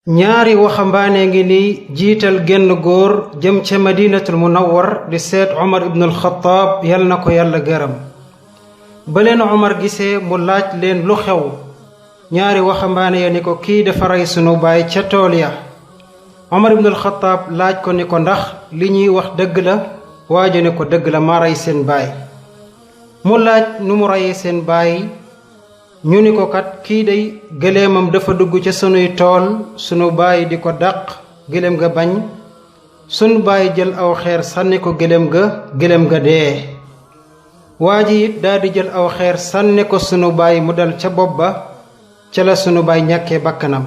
ñaari waxambaane ngi ni jiital genn góor jëm ca madinatul munawwar di seet Umar ibn al-Khattab yal na ko yàlla gërëm ba leen Umar gisee mu laaj leen lu xew ñaari waxambaane ya ni ko kii dafa rey sunu baay ca tool ya Umar ibn al-Khattab laaj ko ni ko ndax li ñuy wax dëgg la waajo ne ko dëgg la maa rey seen baay mu laaj nu mu reyee seen baay ñu ni ko kat kii day gëléemam dafa dugg ca sunuy tool sunu baay di ko dàq gëléem ga bañ sunu baay jël aw xeer sànni ko gëléem ga dee waa ji it daldi jël aw xeer sànni ko sunu baay mu dal ca bopp ba ca la sunu baay ñàkkee bakkanam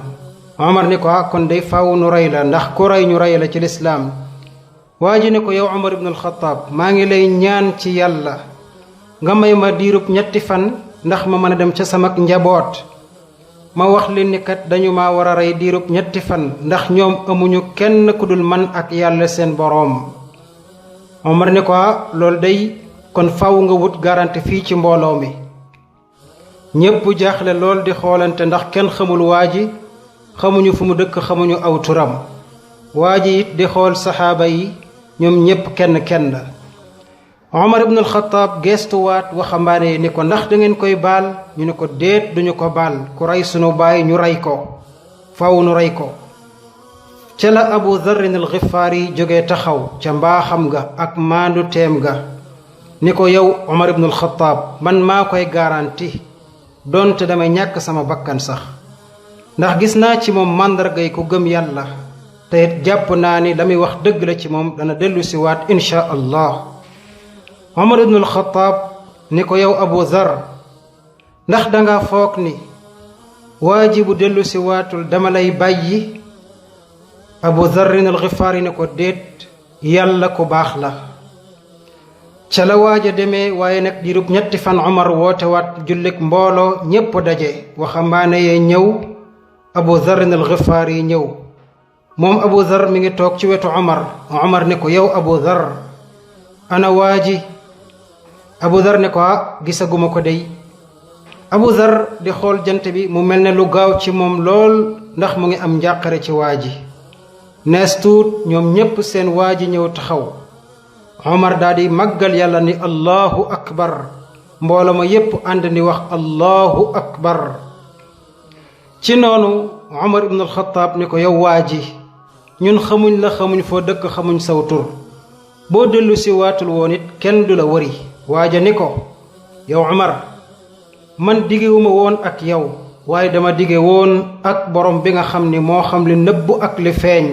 Omar ni ko kon day faaw nu rey la ndax ku rey ñu rey la ci lislaam waa ji ni ko yow Omar ibn al-Khattab maa ngi lay ñaan ci yàlla nga may ma diirub 3 fan ndax ma mën a dem ca sama njaboot ma wax leen ni kat dañu ma war a rey diirub 3 fan ndax ñoom amuñu kenn ku dul man ak yàlla seen boroom Omar ni ko loolu day kon faw nga wut garanti fii ci mbooloo mi ñépp jaaxle lool di xoolante ndax kenn xamul waa ji xamuñu fu mu dëkk xamuñu aw turam waa ji it di xool saxaaba yi ñoom ñépp kenn la Omar ibn al-Khattab geestuwaat waxambaane yi ni ko ndax da ngeen koy baal ñu ne ko déet duñu ko baal ku rey sunu baay ñu rey ko faw nu rey ko ca la Abu Dharrin al-Ghifari jóge taxaw ca mbaaxam ga ak maandu teem ga ni ko yow Omar ibn al-Khattab man maa koy garanti doonte damay ñàkk sama bakkan sax ndax gis naa ci moom màndargay ku gëm yàlla te it jàpp naa ni la muy wax dëgg la ci moom dana dellu si waat insha allah Omar ibn al-Khattab ni ko yow Abu Dhar ndax danga foog ni waajibu dellu si waatul dama lay bàyyi Abu Dharrin al-Ghifari ni ko déet yàlla ku baax la ca la waaja demee waaye nag diirub 3 fan Omar woote waat jullik mbooloo ñépp daje waxambaane yee ñëw Abu Dharrin al-Ghifari ñëw moom Abu Dhar mi ngi toog ci wetu Omar ni ko yow Abu Dhar ana waaji Abu Dhar ne ko gisaguma ko dey Abu Dhar di xool jant bi mu mel ne lu gaaw ci moom lool ndax mu ngi am njàqare ci waa ji nees tuut ñoom ñépp seen waa ji ñëw taxaw Omar daldi màggal yàlla ni allahu akbar mbooloo ma yépp ànd ni wax allahu akbar ci noonu Omar ibn al-Khattab ni ko yow waa ji ñun xamuñ la xamuñ foo dëkk xamuñ saw tur boo dellu si waatul woon it kenn du la wari waaja ni ko yow Omar man digewuma woon ak yow waaye dama dige woon ak borom bi nga xam ni moo xam li nëbbu ak li feeñ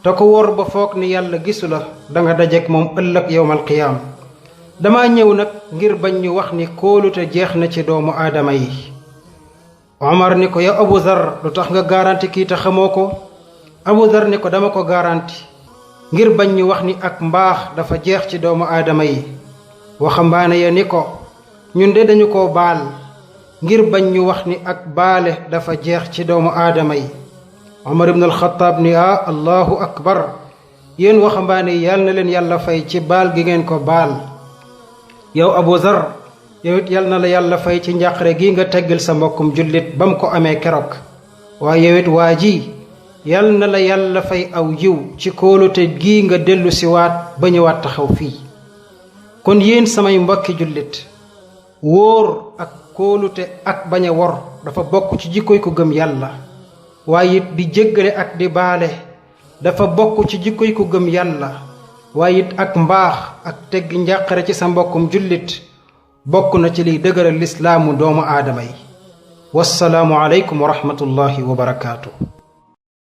te ko wor ba foog ni yàlla gisu la danga dajeek moom ëllëg yowmal qiyaam dama ñëw nag ngir bañ ñu wax ni kóolute jeex na ci doomu aadama yi Omar ni ko yow Abu Dhar lu tax nga garanti kii te xamoo ko Abu Dhar ni ko dama ko garanti ngir bañ ñu wax ni ak mbaax dafa jeex ci doomu aadama yi waxambaane ya ni ko ñun de dañu ko baal ngir bañ ñu wax ni ak baale dafa jeex ci doomu aadama yi Omar ibn al-Khattab ni allahu akbar yéen waxambaane yi yal na leen yàlla fay ci baal gi ngeen ko baal yow Abu Dhar yow it yal na la yàlla fay ci njàqare gi nga teggil sa mbokkum jullit ba mu ko amee keroog waaye yow it waa ji yal na la yàlla fay aw yiw ci kóolute gii nga dellu si waat ba ñëwaat taxaw fii kon yéen samay mbokki jullit wóor ak kóolute ak bañ a wor dafa bokk ci jikkoy ku gëm yàlla waaye it di jéggale ak di baale dafa bokk ci jikkoy ku gëm yàlla waaye it ak mbaax ak teggi njàqare ci sa mbokkum jullit bokk na ci liy dëgëral lislaamu doomu aadama yi wassalaamu aleykum wa rahmatullahi wa barakaatu